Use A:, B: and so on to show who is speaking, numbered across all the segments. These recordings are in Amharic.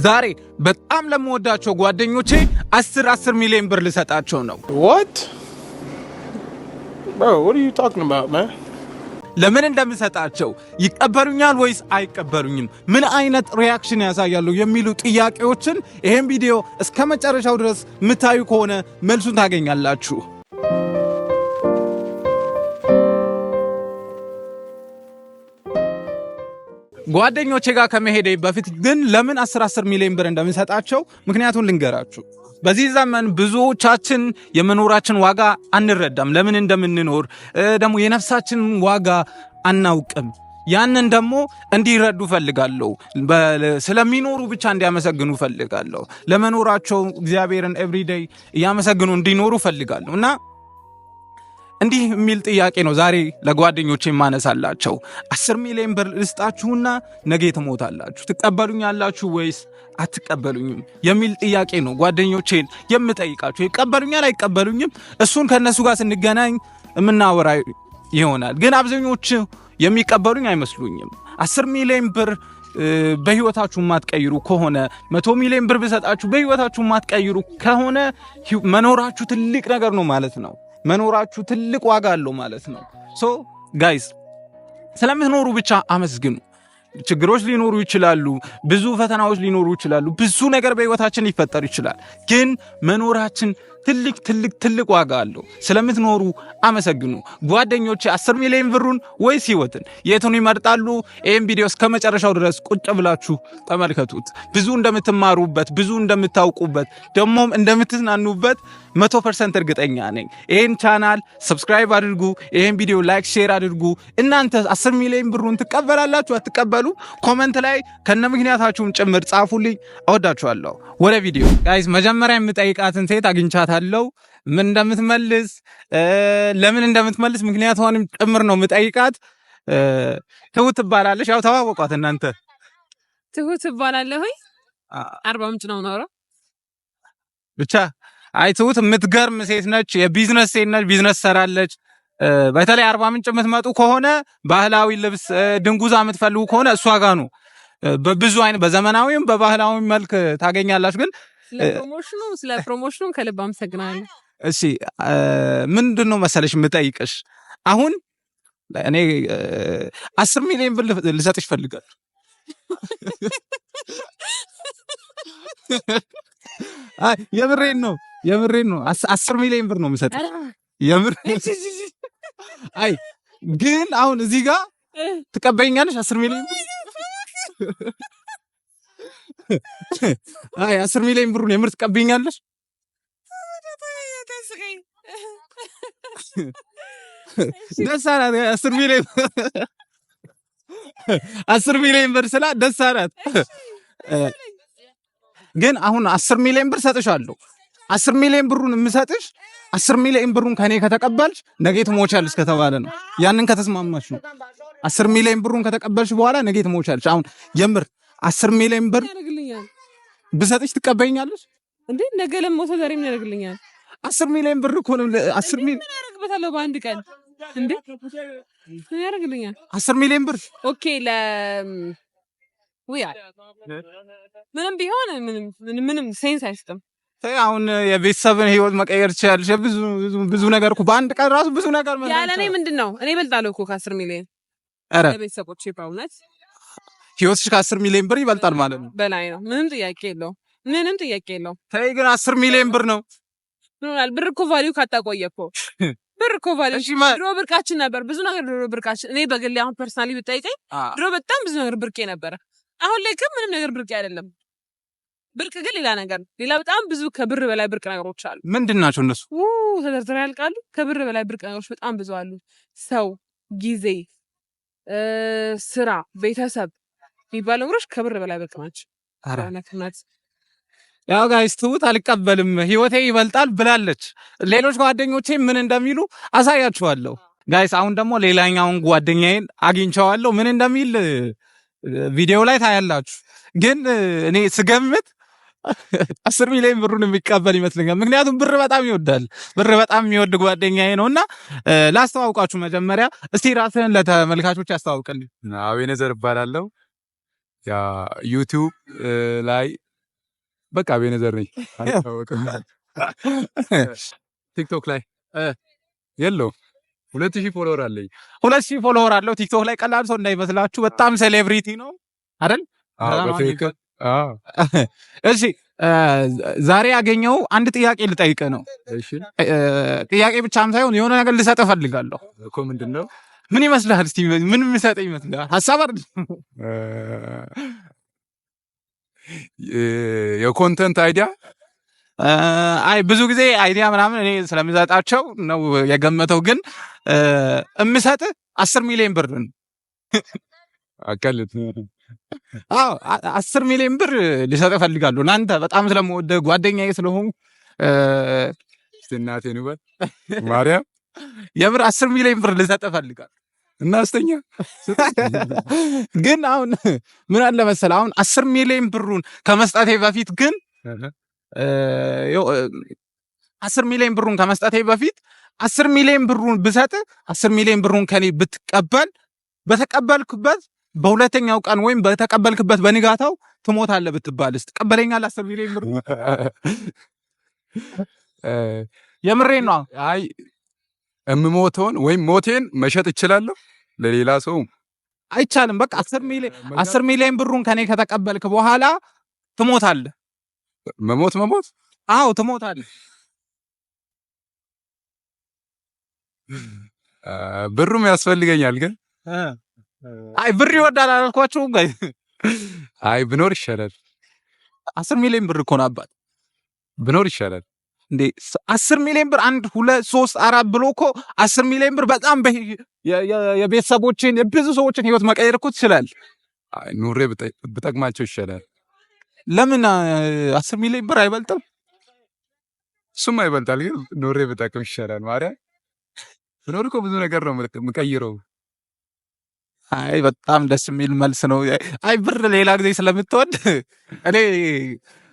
A: ዛሬ በጣም ለምወዳቸው ጓደኞቼ 10 10 ሚሊዮን ብር ልሰጣቸው ነው።
B: What? Bro, what are you talking about, man?
A: ለምን እንደምሰጣቸው፣ ይቀበሉኛል ወይስ አይቀበሉኝም፣ ምን አይነት reaction ያሳያሉ የሚሉ ጥያቄዎችን ይሄን ቪዲዮ እስከ መጨረሻው ድረስ የምታዩ ከሆነ መልሱን ታገኛላችሁ። ጓደኞቼ ጋር ከመሄዴ በፊት ግን ለምን 10 10 ሚሊዮን ብር እንደምሰጣቸው ምክንያቱን ልንገራችሁ። በዚህ ዘመን ብዙዎቻችን የመኖራችን ዋጋ አንረዳም። ለምን እንደምንኖር ደግሞ የነፍሳችን ዋጋ አናውቅም። ያንን ደግሞ እንዲረዱ ፈልጋለሁ። ስለሚኖሩ ብቻ እንዲያመሰግኑ ፈልጋለሁ። ለመኖራቸው እግዚአብሔርን everyday እያመሰግኑ እንዲኖሩ ፈልጋለሁ እና እንዲህ የሚል ጥያቄ ነው ዛሬ ለጓደኞቼ የማነሳላቸው። 10 ሚሊዮን ብር ልስጣችሁና ነገ ትሞታላችሁ፣ ትቀበሉኛላችሁ ወይስ አትቀበሉኝም የሚል ጥያቄ ነው ጓደኞቼን የምጠይቃቸው። ይቀበሉኛል አይቀበሉኝም፣ እሱን ከእነሱ ጋር ስንገናኝ የምናወራ ይሆናል። ግን አብዛኞቹ የሚቀበሉኝ አይመስሉኝም። 10 ሚሊዮን ብር በህይወታችሁ የማትቀይሩ ከሆነ፣ 100 ሚሊዮን ብር ብሰጣችሁ በህይወታችሁ የማትቀይሩ ከሆነ መኖራችሁ ትልቅ ነገር ነው ማለት ነው። መኖራችሁ ትልቅ ዋጋ አለው ማለት ነው። So guys፣ ስለምትኖሩ ብቻ አመስግኑ። ችግሮች ሊኖሩ ይችላሉ። ብዙ ፈተናዎች ሊኖሩ ይችላሉ። ብዙ ነገር በህይወታችን ሊፈጠር ይችላል። ግን መኖራችን ትልቅ ትልቅ ትልቅ ዋጋ አለው። ስለምትኖሩ አመሰግኑ። ጓደኞቼ 10 ሚሊዮን ብሩን ወይስ ህይወትን የቱን ይመርጣሉ? ይህም ቪዲዮ እስከ መጨረሻው ድረስ ቁጭ ብላችሁ ተመልከቱት። ብዙ እንደምትማሩበት፣ ብዙ እንደምታውቁበት፣ ደግሞም እንደምትዝናኑበት 100% እርግጠኛ ነኝ። ይህን channel subscribe አድርጉ። ይህን ቪዲዮ like፣ share አድርጉ። እናንተ 10 ሚሊዮን ብሩን ትቀበላላችሁ አትቀበሉ? Comment ላይ ከነ ምክንያታችሁም ጭምር ጻፉልኝ። እወዳችኋለሁ። ወደ ቪዲዮ guys። መጀመሪያ የምጠይቃትን ሴት አግኝቻታለሁ። ምን እንደምትመልስ፣ ለምን እንደምትመልስ ምክንያቷንም ጭምር ነው የምጠይቃት። ትሁት ትባላለች። ያው ተዋወቋት እናንተ።
C: ትሁት እባላለሁኝ። አርባ ምንጭ ነው የምኖረው።
A: ብቻ አይ ትሁት የምትገርም ሴት ነች። የቢዝነስ ሴት ነች። ቢዝነስ ሰራለች። በተለይ አርባ ምንጭ የምትመጡ ከሆነ ባህላዊ ልብስ፣ ድንጉዛ የምትፈልጉ ከሆነ እሷ ጋ ነው። በብዙ አይነት በዘመናዊም በባህላዊም መልክ ታገኛላችሁ። ግን
C: ስለ promotion ኑ ከልብ አመሰግናለሁ።
A: እሺ፣ ምንድን ነው መሰለሽ የምጠይቅሽ፣ አሁን እኔ 10 ሚሊዮን ብር ልሰጥሽ እፈልጋለሁ። አይ የምሬን ነው፣ የምሬን ነው። 10 ሚሊዮን ብር ነው የምሰጥሽ። የምር። አይ ግን አሁን እዚህ ጋር ትቀበይኛለሽ 10 ሚሊዮን ብር? አይ 10 ሚሊዮን ብሩን የምር ትቀበይኛለሽ? ደስ አላት። 10 ሚሊዮን፣ 10 ሚሊዮን ብር ስላት ደስ አላት። ግን አሁን 10 ሚሊዮን ብር ሰጥሻለሁ። 10 ሚሊዮን ብሩን የምሰጥሽ 10 ሚሊዮን ብሩን ከኔ ከተቀበልሽ ነገ ትሞቻለሽ ከተባለ ነው። ያንን ከተስማማሽ ነው። 10 ሚሊዮን ብሩን ከተቀበልሽ በኋላ ነገ ትሞቻለሽ። አሁን የምር 10 ሚሊዮን ብር
C: ያደርግልኛል
A: ብሰጥሽ ትቀበይኛለሽ?
C: እንዴ? ነገ ለሞተ ዛሬ ምን ያደርግልኛል?
A: 10 ሚሊዮን ብር እኮ ነው። 10 ሚሊዮን
C: ምን ያደርግበታለሁ በአንድ ቀን? እንዴ ምን ያደርግልኛል?
A: 10 ሚሊዮን ብር።
C: Okay፣ ለ ውይ ምንም ቢሆን ምንም ምንም sense አይሰጥም።
A: ተይ፣ አሁን የቤተሰብን ህይወት መቀየር ትችያለሽ። ብዙ ብዙ ብዙ ነገር እኮ በአንድ ቀን ራሱ ብዙ ነገር መስራት
C: ያለ እኔ
A: ይቻላል።
C: ምንድን ነው? እኔ እበልጣለሁ እኮ ከ10 ሚሊዮን
A: ኧረ
C: ለቤተሰቦቼ በእውነት።
A: ህይወትሽ ከ10 ሚሊዮን ብር ይበልጣል ማለት ነው።
C: በላይ ነው። ምንም ጥያቄ የለውም። ምንም ጥያቄ የለውም።
A: ተይ ግን 10 ሚሊዮን ብር ነው።
C: ምን ሆናል? ብር እኮ value ካጣቆየ እኮ ብር እኮ value
A: እሺ ማ
C: ድሮ ብርቃችን ነበር። ብዙ ነገር ድሮ ብርቃችን። እኔ በግሌ አሁን personally ብጠይቀኝ ድሮ በጣም ብዙ ነገር ብርቄ ነበረ። አሁን ላይ ግን ምንም ነገር ብርቄ አይደለም። ብርቅ ግን ሌላ ነገር ነው። ሌላ በጣም ብዙ ከብር በላይ ብርቅ ነገሮች አሉ።
A: ምንድን ናቸው እነሱ?
C: ተዘርዝረው ያልቃሉ። ከብር በላይ ብርቅ ነገሮች በጣም ብዙ አሉ። ሰው፣ ጊዜ፣ ስራ፣ ቤተሰብ የሚባሉ ነገሮች ከብር በላይ ብርቅ ናቸው።
A: ኧረ
C: እውነት እውነት።
A: ያው guys፣ ትሁት አልቀበልም ህይወቴ ይበልጣል ብላለች። ሌሎች ጓደኞቼ ምን እንደሚሉ አሳያችኋለሁ። Guys፣ አሁን ደግሞ ሌላኛውን ጓደኛዬን አግኝቼዋለሁ። ምን እንደሚል ቪዲዮ ላይ ታያላችሁ። ግን እኔ ስገምት 10 ሚሊዮን ብሩን የሚቀበል ይመስለኛል። ምክንያቱም ብር በጣም ይወዳል። ብር በጣም የሚወድ ጓደኛዬ ነው እና ላስተዋውቃችሁ። መጀመሪያ እስቲ ራስህን ለተመልካቾች ያስተዋውቅልኝ።
D: አቤኔዘር እባላለሁ። Yeah፣ YouTube ላይ
B: በቃ አቤኔዘር ነኝ። አይታወቅም። ቲክቶክ ላይ የለውም። 2000 follower አለኝ።
A: 2000 follower አለው ቲክቶክ ላይ። ቀላል ሰው እንዳይመስላችሁ በጣም celebrity ነው አይደል?
B: አዎ፣ በትክክል አዎ።
A: እሺ፣ ዛሬ ያገኘው አንድ ጥያቄ ልጠይቅህ ነው።
B: እሺ።
A: ጥያቄ ብቻም ሳይሆን የሆነ ነገር ልሰጥህ እፈልጋለሁ።
B: እኮ ምንድን ነው?
A: ምን ይመስልሃል? እስቲ ምን የምሰጥህ ይመስልሃል? ሀሳብ አይደል?
B: የ content idea።
A: አይ፣ ብዙ ጊዜ idea ምናምን እኔ ስለምሰጣቸው ነው የገመተው። ግን የምሰጥህ 10 ሚሊዮን ብር ነው።
B: አቀልጥ።
A: አዎ፣ 10 ሚሊዮን ብር ልሰጥህ እፈልጋለሁ። ለአንተ በጣም ስለምወደህ፣ ጓደኛዬ ስለሆንኩ
B: እስቲ እናቴን ይበል ማርያም።
A: የምር 10 ሚሊዮን ብር ልሰጥህ እፈልጋለሁ።
B: እና አስተኛ።
A: ግን አሁን ምን አለ መሰለህ፣ አሁን 10 ሚሊዮን ብሩን ከመስጠቴ በፊት ግን 10 ሚሊዮን ብሩን ከመስጠቴ በፊት 10 ሚሊዮን ብሩን ብሰጥ፣ 10 ሚሊዮን ብሩን ከኔ ብትቀበል፣ በተቀበልክበት በሁለተኛው ቀን ወይም በተቀበልክበት በንጋታው ትሞታለህ ብትባልስ ትቀበለኛለህ? 10 ሚሊዮን ብር? የምሬን ነው።
B: አይ፣ የምሞተውን ወይም ሞቴን መሸጥ እችላለሁ ለሌላ ሰው?
A: አይቻልም። በቃ 10 ሚሊዮን፣ 10 ሚሊዮን ብሩን ከኔ ከተቀበልክ በኋላ ትሞታለህ።
B: መሞት መሞት?
A: አዎ፣ ትሞታለህ።
B: ብሩም ያስፈልገኛል ግን።
A: አይ፣ ብር ይወዳል አላልኳችሁም?
B: አይ፣ ብኖር ይሻላል።
A: 10 ሚሊዮን ብር እኮ ነው አባት።
B: ብኖር ይሻላል።
A: እንዴ፣ 10 ሚሊዮን ብር አንድ፣ ሁለት፣ ሶስት፣ አራት ብሎ እኮ 10 ሚሊዮን ብር በጣም የቤተሰቦችን፣ የብዙ ሰዎችን ህይወት መቀየር እኮ ትችላለህ።
B: አይ፣ ኑሬ ብጠቅማቸው ይሻላል።
A: ለምን፣ 10 ሚሊዮን ብር አይበልጥም?
B: እሱማ ይበልጣል፣ ግን ኑሬ ብጠቅም ይሻላል። ማርያም፣ ብኖር እኮ ብዙ ነገር ነው የምቀይረው።
A: አይ፣ በጣም ደስ የሚል መልስ ነው። አይ፣ ብር ሌላ ጊዜ ስለምትወድ እኔ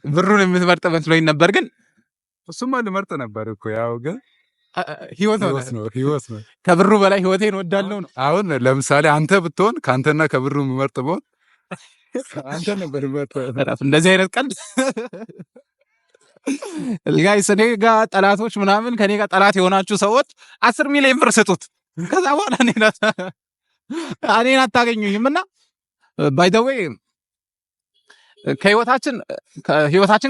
A: ብሩን የምትመርጥ መስሎኝ ነበር፣ ግን
B: እሱማ ልመርጥ ነበር እኮ፣ ያው ግን
A: ህይወት ነው።
B: ህይወት ነው፣ ህይወት ነው።
A: ከብሩ በላይ ህይወቴን ወዳለው ነው።
B: አሁን ለምሳሌ አንተ ብትሆን፣ ከአንተና ከብሩ የምመርጥ ብሆን አንተ ነበር የምመርጠው።
A: እንደዚህ አይነት ቀልድ guys፣ እኔ ጋር ጠላቶች ምናምን፣ ከኔ ጋር ጠላት የሆናችሁ ሰዎች 10 ሚሊዮን ብር ስጡት። ከዛ በኋላ እኔን አታገኙኝም። እና by the way ከህይወታችን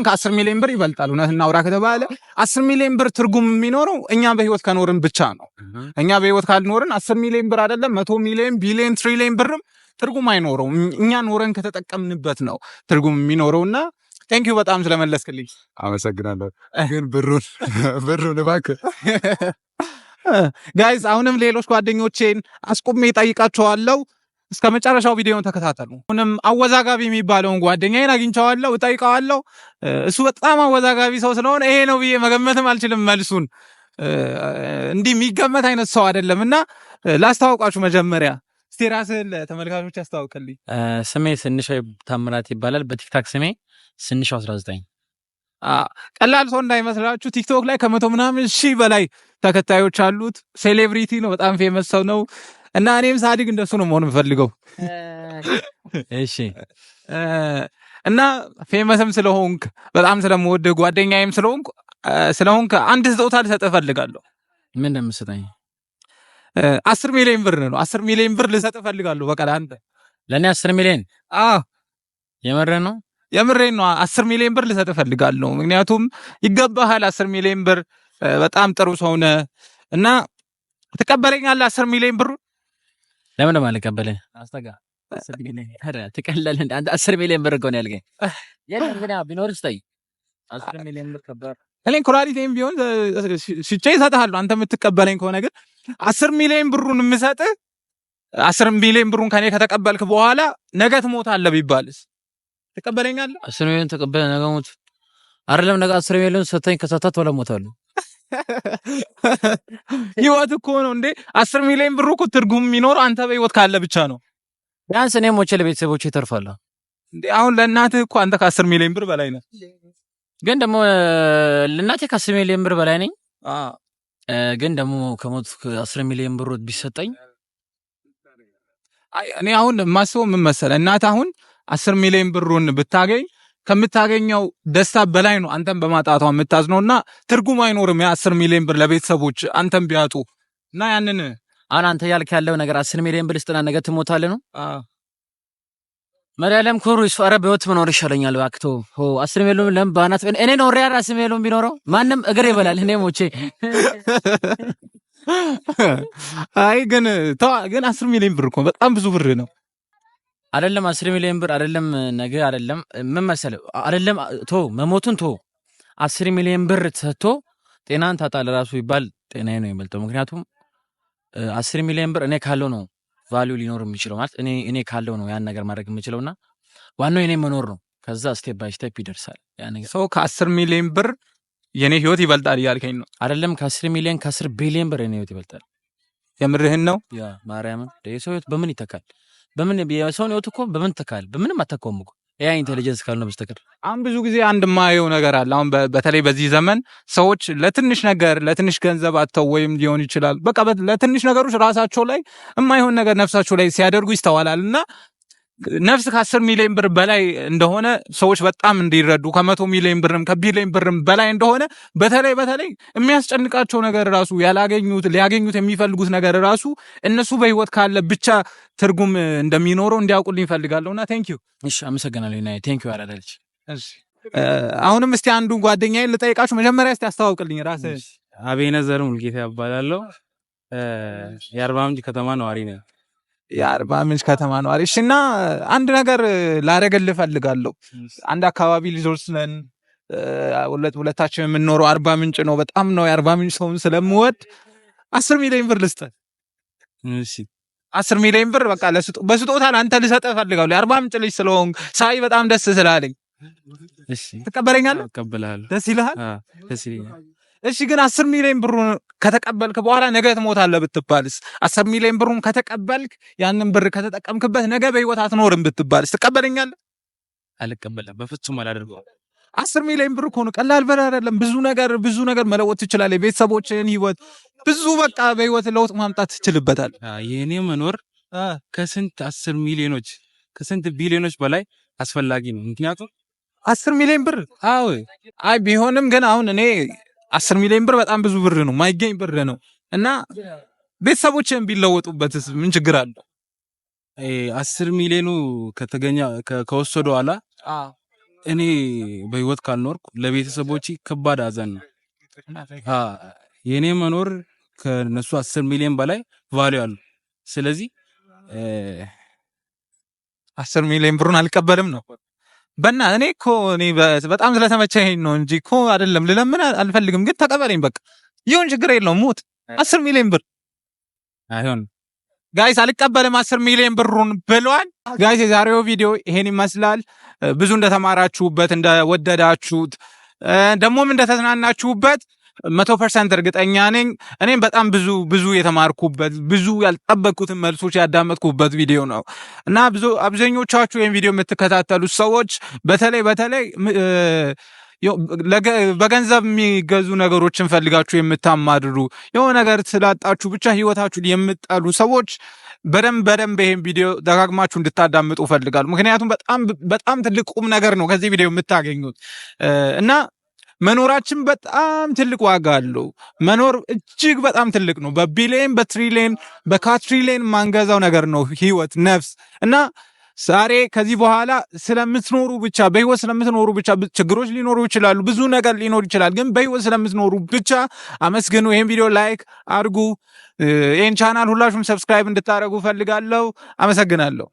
A: ከ10 ሚሊዮን ብር ይበልጣል። እውነት እናውራ ከተባለ 10 ሚሊዮን ብር ትርጉም የሚኖረው እኛ በህይወት ከኖርን ብቻ ነው። እኛ በህይወት ካልኖርን 10 ሚሊዮን ብር አይደለም 100 ሚሊዮን፣ ቢሊዮን፣ ትሪሊዮን ብርም ትርጉም አይኖረውም። እኛ ኖረን ከተጠቀምንበት ነው ትርጉም የሚኖረውና thank you በጣም ስለመለስክልኝ።
B: አመሰግናለሁ። ግን ብሩን ብሩን እባክህ።
A: Guys፣ አሁንም ሌሎች ጓደኞቼን አስቁሜ እጠይቃቸዋለሁ። እስከ መጨረሻው ቪዲዮን ተከታተሉ። አሁንም አወዛጋቢ የሚባለውን ጓደኛዬን አግኝቼዋለሁ፣ እጠይቀዋለሁ። እሱ በጣም አወዛጋቢ ሰው ስለሆነ ይሄ ነው ብዬ መገመትም አልችልም መልሱን። እንዲህ የሚገመት አይነት ሰው አይደለም እና ላስተዋውቃችሁ፣ መጀመሪያ እስቲ ራስህን ለተመልካቾች ያስተዋውቅልኝ።
D: ስሜ ስንሻው ታምራት ይባላል። በቲክታክ ስሜ ስንሻው 19።
A: ቀላል ሰው እንዳይመስላችሁ፣ ቲክቶክ ላይ ከመቶ ምናምን ሺህ በላይ ተከታዮች አሉት። Celebrity ነው፣ በጣም famous ሰው ነው እና እኔም ሳድግ እንደሱ ነው መሆን የምፈልገው።
D: እሺ።
A: እና famous ም ስለሆንክ፣ በጣም ስለምወድህ፣ ጓደኛዬም ስለሆንክ አንድ ስጦታ ልሰጥህ እፈልጋለሁ።
D: ምን እንደምትሰጠኝ?
A: 10 ሚሊዮን ብር ነው። 10 ሚሊዮን ብር ልሰጥህ እፈልጋለሁ። በቃ ለአንተ።
D: ለእኔ 10 ሚሊዮን?
A: አዎ።
D: የምርህን ነው?
A: የምሬን ነው። 10 ሚሊዮን ብር ልሰጥህ እፈልጋለሁ። ምክንያቱም ይገባሃል 10 ሚሊዮን ብር። በጣም ጥሩ ሰው ነህ እና ትቀበለኛለህ 10 ሚሊዮን ብሩ?
D: ለምን ነው የማልቀበልህ? አስጠጋ፣ 10 ሚሊዮን፣ ኧረ ትቀላለህ እንደ አንተ። 10 ሚሊዮን ብር እኮ ነው ያልከኝ። የለም ግን ያው ቢኖር ስጠኝ። 10 ሚሊዮን ብር ከባድ።
A: እኔ ኩላሊቴም ቢሆን ሽጬ እሰጥሃለሁ። አንተ የምትቀበለኝ ከሆነ። ግን 10 ሚሊዮን ብሩን የምሰጥህ፣ 10 ሚሊዮን ብሩን ከኔ ከተቀበልክ በኋላ ነገ ትሞታለህ ቢባልስ ትቀበለኛለህ?
D: 10 ሚሊዮን ተቀበለ ነገ ሞት አይደለም፣ ነገ 10 ሚሊዮን ሰተኝ ከሰዓታት በኋላ እሞታለሁ።
A: ህይወት እኮ ነው እንዴ! 10 ሚሊዮን ብሩ እኮ ትርጉም የሚኖረው አንተ በህይወት ካለ ብቻ ነው።
D: ቢያንስ እኔ ሞቼ ለቤተሰቦቼ ይተርፋለሁ።
A: እንዴ፣ አሁን ለእናትህ እኮ አንተ ከ10 ሚሊዮን ብር በላይ ነህ።
D: ግን ደግሞ ለእናቴ ከ10 ሚሊዮን ብር በላይ ነኝ። ግን ደግሞ ከሞት 10 ሚሊዮን ብር ቢሰጠኝ
A: አይ፣ እኔ አሁን የማስበው ምን መሰለህ፣ እናትህ አሁን 10 ሚሊዮን ብሩን ብታገኝ ከምታገኘው ደስታ በላይ ነው አንተን በማጣቷ የምታዝነው እና ትርጉም አይኖርም ያ 10 ሚሊዮን ብር ለቤተሰቦች አንተን ቢያጡ እና ያንን
D: አሁን አንተ ያልክ ያለው ነገር 10 ሚሊዮን ብር ስጥና ነገ ትሞታለህ ነው። መድኃኒዓለም ክብሩ ይስፋ። ኧረ በህይወት መኖር ይሻለኛል። እባክህ ተው። ሆ 10 ሚሊዮን ለምን በአናት እኔ ኖሬ አይደል 10 ሚሊዮን ቢኖረው ማንም እግር ይበላል። እኔ ሞቼ።
A: አይ ግን ተው፣ ግን 10 ሚሊዮን ብር እኮ በጣም ብዙ ብር ነው።
D: አይደለም 10 ሚሊዮን ብር አይደለም፣ ነገ አይደለም፣ ምን መሰለህ፣ አይደለም ቶ መሞቱን ቶ 10 ሚሊዮን ብር ተሰጥቶ ጤናን ታጣለህ ራሱ ይባል ጤናዬ ነው የሚበልጠው። ምክንያቱም 10 ሚሊዮን ብር እኔ ካለው ነው value ሊኖር የሚችለው፣ ማለት እኔ ካለው ነው ያን ነገር ማድረግ የምችለው እና ዋናው የኔ መኖር ነው። ከዛ step by step ይደርሳል ያ ነገር።
A: So ከ10 ሚሊዮን ብር የኔ ህይወት ይበልጣል እያልከኝ ነው?
D: አይደለም ከ10 ሚሊዮን፣ ከ10 ቢሊዮን ብር የኔ ህይወት ይበልጣል።
A: የምርህን ነው?
D: Yeah፣ ማርያምን፣ የሰው ህይወት በምን ይተካል? በምን የሰውን ህይወት እኮ በምን ተካል? በምንም አተካውም እኮ AI intelligence ካልሆነ በስተቀር።
A: አሁን ብዙ ጊዜ አንድ የማየው ነገር አለ። አሁን በተለይ በዚህ ዘመን ሰዎች ለትንሽ ነገር፣ ለትንሽ ገንዘብ አጥተው ወይም ሊሆን ይችላል፣ በቃ ለትንሽ ነገሮች ራሳቸው ላይ የማይሆን ነገር ነፍሳቸው ላይ ሲያደርጉ ይስተዋላል እና ነፍስ ከ10 ሚሊዮን ብር በላይ እንደሆነ ሰዎች በጣም እንዲረዱ፣ ከ100 ሚሊዮን ብርም ከቢሊዮን ብርም በላይ እንደሆነ፣ በተለይ በተለይ የሚያስጨንቃቸው ነገር ራሱ፣ ያላገኙት ሊያገኙት የሚፈልጉት ነገር ራሱ እነሱ በህይወት ካለ ብቻ ትርጉም እንደሚኖረው እንዲያውቁልኝ እፈልጋለሁ እና thank you።
D: እሺ፣ አመሰግናለሁ። ና thank you አራዳ ልጅ።
A: አሁንም እስቲ አንዱን ጓደኛዬን ልጠይቃችሁ። መጀመሪያ እስቲ አስተዋውቅልኝ ራስህን።
E: አቤነዘር ሙልጌታ እባላለሁ። የአርባ ምንጭ ከተማ ነዋሪ ነኝ።
A: የአርባ ምንጭ ከተማ ነዋሪ። እሺ፣ እና አንድ ነገር ላደርግልህ እፈልጋለሁ። አንድ አካባቢ ልጆች ነን። ሁለታችን የምንኖረው አርባ ምንጭ ነው። በጣም ነው የአርባ ምንጭ ሰውን ስለምወድ 10 ሚሊዮን ብር ልስጥህ።
E: እሺ።
A: 10 ሚሊዮን ብር በቃ በስጦታ ለአንተ ልሰጥህ እፈልጋለሁ። የአርባ ምንጭ ልጅ ስለሆንክ ሳይ በጣም ደስ ስላለኝ።
E: እሺ።
A: ትቀበለኛለህ?
E: እቀበልሃለሁ።
A: ደስ ይልሃል?
E: አዎ፣ ደስ ይለኛል።
A: እሺ፣ ግን 10 ሚሊዮን ብሩን ከተቀበልክ በኋላ ነገ ትሞታለህ ብትባልስ? 10 ሚሊዮን ብሩን ከተቀበልክ፣ ያንን ብር ከተጠቀምክበት ነገ በህይወት አትኖርም ብትባልስ ትቀበለኛለህ?
E: አልቀበልም፣ በፍጹም አላደርገውም።
A: 10 ሚሊዮን ብር እኮ ነው፣ ቀላል ብር አይደለም። ብዙ ነገር፣ ብዙ ነገር መለወጥ ትችላለህ። የቤተሰቦችህን ህይወት ብዙ፣ በቃ በህይወት ለውጥ ማምጣት ትችልበታል።
E: የእኔ መኖር ከስንት 10 ሚሊዮኖች ከስንት ቢሊዮኖች በላይ አስፈላጊ ነው። ምክንያቱም
A: 10 ሚሊዮን ብር
E: አዎ።
A: አይ ቢሆንም ግን አሁን እኔ 10 ሚሊዮን ብር በጣም ብዙ ብር ነው፣ ማይገኝ ብር ነው እና ቤተሰቦችህን ቢለወጡበትስ ምን ችግር አለው?
E: 10 ሚሊዮኑ ከተገኘ ከወሰዱ በኋላ እኔ በህይወት ካልኖርኩ ለቤተሰቦቼ ከባድ ሀዘን ነው። የእኔ መኖር ከነሱ 10 ሚሊዮን በላይ value አለው። ስለዚህ
A: 10 ሚሊዮን ብሩን አልቀበልም ነው። በና እኔ እኮ እኔ በጣም ስለተመቸኝ ነው እንጂ እኮ አይደለም፣ ልለምን አልፈልግም። ግን ተቀበለኝ በቃ ይሁን፣ ችግር የለውም። ሙት 10 ሚሊዮን ብር።
E: አይሆንም።
A: Guys፣ አልቀበልም 10 ሚሊዮን ብሩን ብሏል። Guys፣ የዛሬው ቪዲዮ ይሄን ይመስላል። ብዙ እንደተማራችሁበት፣ እንደወደዳችሁት፣ ደግሞም እንደተዝናናችሁበት 100% እርግጠኛ ነኝ። እኔም በጣም ብዙ ብዙ የተማርኩበት፣ ብዙ ያልጠበቅኩትን መልሶች ያዳመጥኩበት ቪዲዮ ነው እና ብዙ አብዛኞቻችሁ ይህን ቪዲዮ የምትከታተሉት ሰዎች በተለይ በተለይ በገንዘብ የሚገዙ ነገሮችን ፈልጋችሁ የምታማርሩ፣ የሆነ ነገር ስላጣችሁ ብቻ ህይወታችሁን የምትጠሉ ሰዎች በደንብ በደንብ ይሄን ቪዲዮ ደጋግማችሁ እንድታዳምጡ እፈልጋለሁ። ምክንያቱም በጣም በጣም ትልቅ ቁም ነገር ነው ከዚህ ቪዲዮ የምታገኙት እና መኖራችን በጣም ትልቅ ዋጋ አለው። መኖር እጅግ በጣም ትልቅ ነው። በቢሊየን፣ በትሪሊየን፣ በካትሪሊየን ማንገዛው ነገር ነው ህይወት፣ ነፍስ። እና ዛሬ ከዚህ በኋላ ስለምትኖሩ ብቻ፣ በህይወት ስለምትኖሩ ብቻ፣ ችግሮች ሊኖሩ ይችላሉ፣ ብዙ ነገር ሊኖር ይችላል። ግን በህይወት ስለምትኖሩ ብቻ አመስግኑ። ይህን ቪዲዮ like አድርጉ። ይህን ቻናል ሁላችሁም subscribe እንድታደርጉ እፈልጋለሁ። አመሰግናለሁ።